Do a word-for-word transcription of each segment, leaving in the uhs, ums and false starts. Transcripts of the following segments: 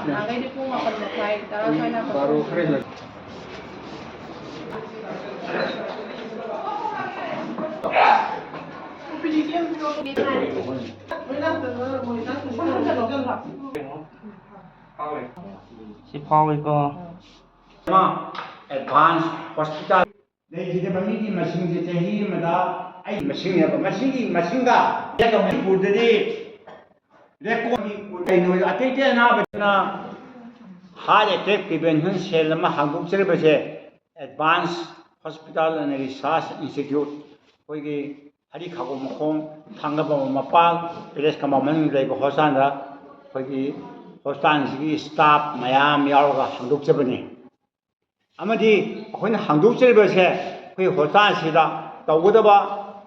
ꯅꯍꯥꯟꯈꯩꯗꯤ ꯄꯨꯡ ꯃꯥꯄꯟ ꯃꯈꯥꯏ, ꯇꯔꯥ ꯁ꯭ꯋꯥꯏꯗ ꯕꯥꯔꯣ ꯈꯔ ꯍꯦꯜꯂꯛ- ꯁꯤ ꯐꯥꯎꯏꯀꯣ꯫ ꯑꯃ, ꯑꯦꯗꯚꯥꯟꯁ ꯍꯣꯁꯄꯤꯇꯥꯜ ꯂꯩꯈꯤꯗꯕ ꯃꯤꯒꯤ ꯃꯁꯤꯡꯁꯦ ꯆꯍꯤ ꯑꯃꯗ ꯑꯩ ꯃꯁꯤꯡꯅꯦꯕ꯫ ꯃꯁꯤꯒꯤ ꯃꯁꯤꯡꯗ ꯃꯅꯤꯄꯨꯔꯗꯗꯤ ꯔꯦꯀꯣꯔꯗ ꯀꯩꯅꯣ, ꯑꯇꯩ ꯑꯇꯩ ꯑꯅꯥꯕꯁꯤꯅ ꯍꯥꯔꯠ ꯑꯦꯇꯦꯛ ꯄ꯭ꯔꯤꯚꯦꯟꯁꯟ ꯁꯦꯜ ꯑꯃ ꯍꯥꯡꯗꯣꯛꯆꯔꯤꯕꯁꯦ advanced hospital and research institute, ꯑꯩꯈꯣꯏꯒꯤ ꯍꯔꯤ ꯈꯥꯒꯣ ꯃꯈꯣꯡ ꯊꯥꯡꯒꯕꯝ ꯃꯄꯥꯜ ꯄꯦꯂꯦꯁ ꯀꯝꯄꯥꯎꯟ ꯃꯅꯨꯡꯗ ꯂꯩꯕ ꯍꯣꯁꯄꯤꯇꯥꯜꯗ ꯑꯩꯈꯣꯏꯒꯤ ꯍꯣꯁꯄꯤꯇꯥꯜꯁꯤꯒꯤ ꯁ꯭ꯇꯥꯐ ꯃꯌꯥꯝ ꯌꯥꯎꯔꯒ ꯍꯥꯡꯗꯣꯛꯆꯕꯅꯤ꯫ ꯑꯃꯗꯤ ꯑꯩꯈꯣꯏꯅ ꯍꯥꯡꯗꯣꯛꯆꯔꯤꯕꯁꯦ ꯑꯩꯈꯣꯏ ꯍꯣꯁꯄꯤꯇꯥꯜꯁꯤꯗ ꯇꯧꯒꯗꯕ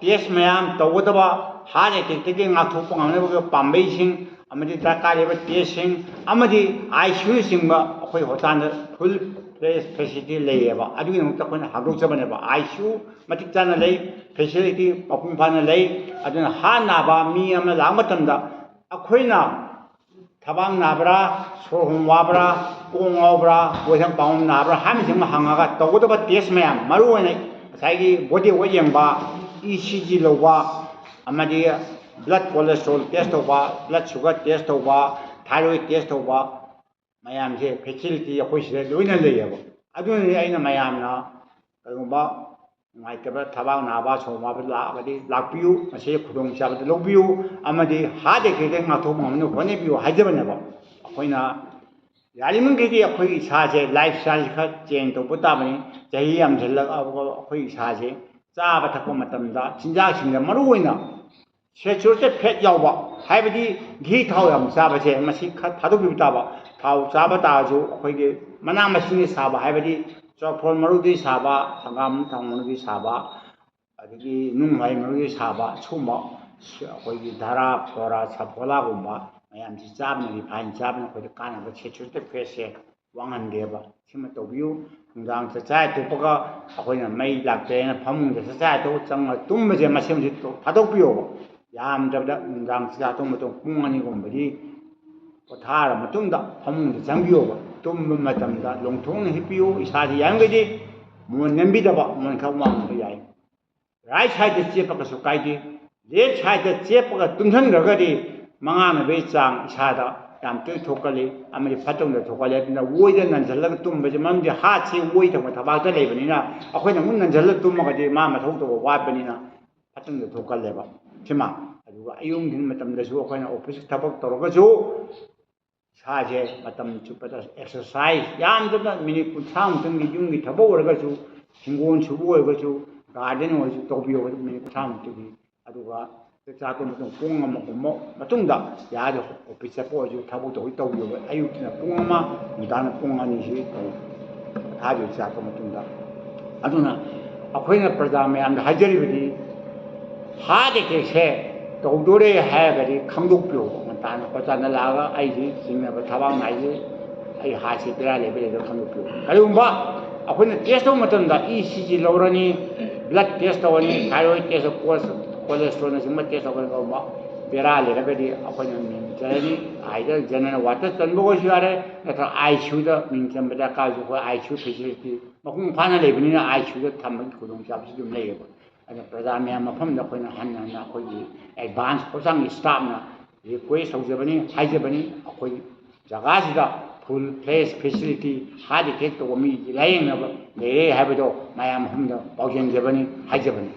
ꯇꯦꯁ ꯃꯌꯥꯝ, ꯇꯧꯒꯗꯕ ꯍꯥꯔꯠ ꯑꯦꯇꯦꯛꯇꯒꯤ ꯉꯥꯛꯊꯣꯛꯄ ꯉꯝꯅꯕꯒꯤ ꯄꯥꯝꯕꯩꯁꯤꯡ ꯑꯃꯗꯤ ꯗꯔꯀꯥꯔ ꯂꯩꯕ ꯇꯦꯁꯁꯤꯡ ꯑꯃꯗꯤ ꯑꯥꯏ ꯁꯤ ꯌꯨꯅꯆꯤꯡꯕ ꯑꯩꯈꯣꯏ ꯍꯣꯁꯄꯤꯇꯥꯜꯗ ꯐꯨꯜ ꯐ꯭ꯂꯦꯖ ꯐꯦꯁꯤꯂꯤꯇꯤ ꯂꯩꯌꯦꯕ꯫ ꯑꯗꯨꯒꯤꯗꯃꯛꯇ ꯑꯩꯈꯣꯏꯅ ꯍꯥꯡꯗꯣꯛꯆꯕꯅꯦꯕ꯫ ꯑꯥꯏ ꯁꯤ ꯌꯨ ꯃꯇꯤꯛ ꯆꯥꯅ ꯂꯩ, ꯐꯦꯁꯤꯂꯤꯇꯤ ꯃꯄꯨꯡ ꯐꯥꯅ ꯂꯩ꯫ ꯑꯗꯨꯅ ꯍꯥꯔꯠ ꯅꯥꯕ ꯃꯤ ꯑꯃ ꯂꯥꯛꯄ ꯃꯇꯝꯗ ꯑꯩꯈꯣꯏꯅ ꯊꯕꯥꯛ ꯅꯥꯕ꯭ꯔꯥ, ꯁꯣꯔ ꯍꯣꯟ ꯋꯥꯕ꯭ꯔꯥ, ꯀꯣꯛ ꯉꯥꯎꯕ꯭ꯔꯥ, ꯋꯥꯏꯊꯪ ꯄꯥꯡꯒꯜ ꯅꯥꯕ꯭ꯔꯥ ꯍꯥꯏꯕꯁꯤꯃ ꯍꯪꯉꯒ ꯇꯧꯒꯗꯕ ꯇꯦꯁ ꯃꯌꯥꯝ, ꯃꯔꯨꯑꯣꯏꯅ ꯉꯁꯥꯏꯒꯤ ꯕꯣꯗꯤ ꯋꯦꯠ ꯌꯦꯡꯕ, ꯏ ꯁꯤ ꯖꯤ ꯂꯧꯕ, ꯑꯃꯗꯤ ꯕ꯭ꯂꯗ ꯀꯣꯂꯦꯁꯇ꯭ꯔꯣꯜ ꯇꯦꯁ ꯇꯧꯕ, ꯕ꯭ꯂꯗ ꯁꯨꯒꯔ ꯇꯦꯁ ꯇꯧꯕ, ꯊꯥꯏꯔꯣꯏꯗ ꯇꯦꯁ ꯇꯧꯕ, ꯃꯌꯥꯝꯁꯦ ꯐꯦꯁꯤꯂꯤꯇꯤ ꯑꯩꯈꯣꯏ ꯁꯤꯗ ꯂꯣꯏꯅ ꯂꯩꯌꯦꯕ꯫ ꯑꯗꯨꯅꯅꯤ ꯑꯩꯅ ꯃꯌꯥꯝꯅ ꯀꯔꯤꯒꯨꯝꯕ ꯅꯨꯡꯉꯥꯏꯇꯕ, ꯊꯕꯥꯛ ꯅꯥꯕ, ꯁꯣꯔ ꯋꯥꯕ ꯂꯥꯛꯑꯒꯗꯤ ꯂꯥꯛꯄꯤꯌꯨ, ꯃꯁꯤ ꯈꯨꯗꯣꯡꯆꯥꯕꯗꯨ ꯂꯧꯕꯤꯌꯨ, ꯑꯃꯗꯤ ꯍꯥꯔꯠ ꯑꯦꯇꯦꯛꯇꯒꯤ ꯉꯥꯛꯊꯣꯛꯄ ꯉꯝꯅꯕ ꯍꯣꯠꯅꯕꯤꯌꯨ ꯍꯥꯏꯖꯕꯅꯦꯕ꯫ ꯑꯩꯈꯣꯏꯅ ꯌꯥꯔꯤꯃꯈꯩꯗꯤ ꯑꯩꯈꯣꯏꯒꯤ ꯏꯁꯥꯁꯦ, ꯂꯥꯏꯐ ꯏꯁꯇꯥꯏꯜꯁꯦ ꯈꯔ ꯆꯦꯟꯖ ꯇꯧꯕ ꯇꯥꯕꯅꯤ꯫ ꯆꯍꯤ ꯌꯥꯝꯁꯤꯜꯂꯛꯑꯕ ꯑꯩꯈꯣꯏ ꯏꯁꯥꯁꯦ ꯆꯥꯕ ꯊꯛꯄ ꯃꯇꯝꯗ ꯆꯤꯟꯖꯥꯛꯁꯤꯡꯗ ꯃꯔꯨꯑꯣꯏꯅ ꯁꯦꯆꯨꯔꯦꯇꯦꯠ ꯐꯦꯠ ꯌꯥꯎꯕ, ꯍꯥꯏꯕꯗꯤ ꯘꯤ ꯊꯥꯎ ꯌꯥꯝ ꯆꯥꯕꯁꯦ, ꯃꯁꯤ ꯈꯔ ꯊꯥꯗꯣꯛꯄꯤꯕ ꯇꯥꯕ꯫ ꯊꯥꯎ ꯆꯥꯕ ꯇꯥꯔꯁꯨ ꯑꯩꯈꯣꯏꯒꯤ ꯃꯅꯥ ꯃꯁꯤꯡꯗꯒꯤ ꯁꯥꯕ, ꯍꯥꯏꯕꯗꯤ ꯆꯨꯔꯐꯣꯟ ꯃꯔꯨꯗꯒꯤ ꯁꯥꯕ, ꯍꯪꯒꯥꯝ ꯊꯥꯎ ꯃꯔꯨꯗꯒꯤ ꯁꯥꯕ, ꯑꯗꯒꯤ ꯅꯨꯡ ꯍꯋꯥꯏ ꯃꯔꯨꯗꯒꯤ ꯁꯥꯕ, ꯁꯨꯝꯕ ꯑꯩꯈꯣꯏꯒꯤ ꯙꯔꯥ, ꯐꯣꯔꯥ, ꯁꯐꯣꯂꯥꯒꯨꯝꯕ ꯃꯌꯥꯝꯁꯤ ꯆꯥꯕꯅ, ꯔꯤꯐꯥꯏꯟ ꯆꯥꯕꯅ ꯑꯩꯈꯣꯏꯗ ꯀꯥꯟꯅꯕ, ꯁꯦꯆꯨꯔꯦꯇꯦꯠ ꯐꯦꯠꯁꯦ ꯋꯥꯡꯍꯟꯗꯦꯕ꯫ ꯁꯤꯃ ꯇꯧꯕꯤꯌꯨ꯫ ꯅꯨꯡꯗꯥꯡ ꯆꯥꯛꯆꯥ ꯇꯣꯛꯄꯒ ꯑꯩꯈꯣꯏꯅ ꯃꯩ ꯂꯥꯛꯇ꯭ꯔꯦꯅ ꯐꯃꯨꯡꯗ ꯆꯥꯛꯆꯥ ꯇꯣꯛꯑ ꯆꯪꯉ ꯇꯨꯝꯕꯁꯦ, ꯃꯁꯤꯃꯁꯨ ꯊꯥꯗꯣꯛꯄꯤꯌꯣꯕ꯫ ꯌꯥꯝꯗ꯭ꯔꯕꯗ ꯅꯨꯡꯗꯥꯡ ꯆꯥꯛꯆꯥ ꯇꯣꯛꯑ ꯃꯇꯨꯡ ꯄꯨꯡ ꯑꯅꯤꯒꯨꯝꯕꯗꯤ ꯄꯣꯊꯥꯔ ꯃꯇꯨꯡꯗ ꯐꯃꯨꯡꯗ ꯆꯪꯕꯤꯌꯣꯕ꯫ ꯇꯨꯝꯕ ꯃꯇꯝꯗ ꯂꯣꯡꯊꯣꯛꯅ ꯍꯤꯞꯄꯤꯌꯨ꯫ ꯏꯁꯥꯁꯤ ꯌꯥꯔꯤꯈꯩꯗꯤ ꯃꯣꯟ ꯅꯝꯕꯤꯗꯕ, ꯃꯣꯟ ꯈꯔ ꯋꯥꯡꯕ ꯌꯥꯏ꯫ ꯔꯥꯏꯠ ꯁꯥꯏꯗꯇ ꯆꯦꯞꯄ ꯀꯩꯁꯨ ꯀꯥꯏꯗꯦ꯫ ꯂꯦꯐ ꯁꯥꯏꯗꯇ ꯆꯦꯞꯄꯒ ꯇꯨꯝꯁꯤꯟꯈ꯭ꯔꯒꯗꯤ ꯃꯉꯥꯅꯕꯒꯤ ꯆꯥꯡ ꯏꯁꯥꯗ ꯌꯥꯝ ꯇꯣꯏꯅ ꯊꯣꯛꯀꯜꯂꯤ, ꯑꯃꯗꯤ ꯐꯠꯇꯕꯗ ꯊꯣꯛꯀꯜꯂꯤ꯫ ꯑꯗꯨꯅ ꯑꯣꯏꯗ ꯅꯟꯁꯤꯜꯂꯒ ꯇꯨꯝꯕꯁꯦ, ꯃꯔꯝꯗꯤ ꯍꯥꯔꯠꯁꯤ ꯑꯣꯏ ꯊꯪꯕ ꯊꯕꯥꯛꯇ ꯂꯩꯕꯅꯤꯅ, ꯑꯩꯈꯣꯏꯅ ꯑꯃꯨꯛ ꯅꯟꯁꯤꯜꯂꯒ ꯇꯨꯝꯃꯒꯗꯤ ꯃꯥ ꯃꯊꯧ ꯇꯧꯕ ꯋꯥꯠꯄꯅꯤꯅ ꯐꯠꯇꯕꯗ ꯊꯣꯛꯀꯜꯂꯦꯕ꯫ ꯁꯤꯃ꯫ ꯑꯗꯨꯒ ꯑꯌꯨꯛ ꯅꯨꯡꯊꯤꯜ ꯃꯇꯝꯗꯁꯨ ꯑꯩꯈꯣꯏꯅ ꯑꯣꯐꯤꯁ ꯊꯕꯛ ꯇꯧꯔꯒꯁꯨ ꯏꯁꯥꯁꯦ ꯃꯇꯝ ꯆꯨꯞꯄꯗ ꯑꯦꯛꯁꯔꯁꯥꯏꯁ ꯌꯥꯝꯗꯕ ꯃꯤꯅꯤꯠ ꯀꯨꯟꯊ꯭ꯔꯥꯃꯨꯛꯇꯪꯒꯤ, ꯌꯨꯝꯒꯤ ꯊꯕꯛ ꯑꯣꯏꯔꯒꯁꯨ, ꯍꯤꯡꯒꯣꯜ ꯁꯨꯕ ꯑꯣꯏꯔꯒꯁꯨ, ꯒꯥꯔꯗꯦꯟ ꯑꯣꯏꯔꯁꯨ ꯇꯧꯕꯤꯌꯣ꯫ ꯃꯤꯅꯤꯠ ꯀꯨꯟꯊ꯭ꯔꯥꯃꯨꯛꯇꯒꯤ꯫ ꯑꯗꯨꯒ ꯆꯥꯛ ꯆꯥ ꯇꯣꯛꯑ ꯃꯇꯨꯡ ꯄꯨꯡ ꯑꯃꯒꯨꯝꯕ ꯃꯇꯨꯡꯗ ꯌꯥꯔꯦ, ꯑꯣꯐꯤꯁ ꯆꯠꯄ ꯑꯣꯏꯔꯁꯨ, ꯊꯕꯛ ꯇꯧꯕ ꯇꯧꯕꯤꯌꯣ꯫ ꯑꯌꯨꯛꯇꯅ ꯄꯨꯡ ꯑꯃ, ꯅꯨꯡꯗꯥꯡꯗ ꯄꯨꯡ ꯑꯅꯤꯁꯤ ꯇꯧ꯫ ꯄꯣꯊꯥꯕꯤꯌꯨ ꯆꯥꯛ ꯇꯣꯛꯑ ꯃꯇꯨꯡꯗ꯫ ꯑꯗꯨꯅ ꯑꯩꯈꯣꯏꯅ ꯄ꯭ꯔꯖꯥ ꯃꯌꯥꯝꯗ ꯍꯥꯏꯖꯔꯤꯕꯗꯤ, ꯍꯥꯔꯠ ꯑꯦꯇꯦꯛꯁꯦ ꯇꯧꯗꯣꯔꯦ ꯍꯥꯏꯔꯒꯗꯤ ꯈꯪꯗꯣꯛꯄꯤꯌꯣ꯫ ꯉꯟꯇꯥꯅ ꯍꯣꯁꯄꯤꯇꯥꯜꯗ ꯂꯥꯛꯑꯒ ꯑꯩꯁꯤ ꯆꯤꯡꯅꯕ ꯊꯕꯥꯛ ꯅꯥꯏꯁꯤ, ꯑꯩ ꯍꯥꯔꯠꯁꯤ ꯕꯦꯔꯥ ꯂꯩꯕ ꯂꯩꯕ ꯈꯪꯗꯣꯛꯄꯤꯌꯨ꯫ ꯀꯔꯤꯒꯨꯝꯕ ꯑꯩꯈꯣꯏꯅ ꯇꯦꯁ ꯇꯧꯕ ꯃꯇꯝꯗ ꯏ ꯁꯤ ꯖꯤ ꯂꯧꯔꯅꯤ, ꯕ꯭ꯂꯗ ꯇꯦꯁ ꯇꯧꯔꯅꯤ, ꯊꯥꯏꯔꯣꯏꯗ ꯇꯦꯁ, ꯀꯣꯂꯦꯁꯇ꯭ꯔꯣꯜꯅꯆꯤꯡꯕ ꯇꯦꯁ ꯇꯧꯕ ꯀꯔꯤꯒꯨꯝꯕ ꯕꯦꯔꯥ ꯂꯩꯔꯒꯗꯤ ꯑꯩꯈꯣꯏꯅ ꯃꯤꯡ ꯆꯜꯂꯅꯤ꯫ ꯑꯥꯏꯗ ꯖꯦꯅꯔꯦꯜ ꯋꯥꯔꯗꯇ ꯆꯟꯕ ꯑꯣꯏꯔꯁꯨ ꯌꯥꯔꯦ, ꯅꯠꯇ꯭ꯔꯒ ꯑꯥꯏ ꯁꯤ ꯌꯨꯗ ꯃꯤꯡ ꯆꯟꯕ ꯗꯔꯀꯥꯔ ꯑꯣꯏꯔꯁꯨ ꯑꯩꯈꯣꯏ ꯑꯥꯏ ꯁꯤ ꯌꯨ ꯐꯦꯁꯤꯂꯤꯇꯤ ꯃꯄꯨꯡ ꯐꯥꯅ ꯂꯩꯕꯅꯤꯅ ꯑꯥꯏ ꯁꯤ ꯌꯨꯗ ꯊꯝꯕꯒꯤ ꯈꯨꯗꯣꯡꯆꯥꯕꯁꯨ ꯑꯗꯨꯝ ꯂꯩꯌꯦꯕ꯫ ꯑꯗꯨꯅ ꯄ꯭ꯔꯖꯥ ꯃꯌꯥꯝ ꯃꯐꯝꯗ ꯑꯩꯈꯣꯏꯅ ꯍꯟꯅ ꯍꯟꯅ ꯑꯩꯈꯣꯏꯒꯤ ꯑꯦꯗꯚꯥꯟꯁ ꯍꯣꯁꯄꯤꯇꯥꯜꯒꯤ ꯁ꯭ꯇꯥꯐꯅ ꯔꯤꯀ꯭ꯋꯦꯁ ꯇꯧꯖꯕꯅꯤ, ꯍꯥꯏꯖꯕꯅꯤ꯫ ꯑꯩꯈꯣꯏꯒꯤ ꯖꯒꯥꯁꯤꯗ ꯐꯨꯜ ꯐ꯭ꯂꯦꯖ ꯐꯦꯁꯤꯂꯤꯇꯤ, ꯍꯥꯔꯠ ꯑꯦꯇꯦꯛ ꯇꯧꯕ ꯃꯤ ꯂꯥꯌꯦꯡꯅꯕ ꯂꯩꯔꯦ ꯍꯥꯏꯕꯗꯣ ꯃꯌꯥꯝ ꯃꯐꯝꯗ ꯄꯥꯎꯖꯦꯟꯖꯕꯅꯤ, ꯍꯥꯏꯖꯕꯅꯤ꯫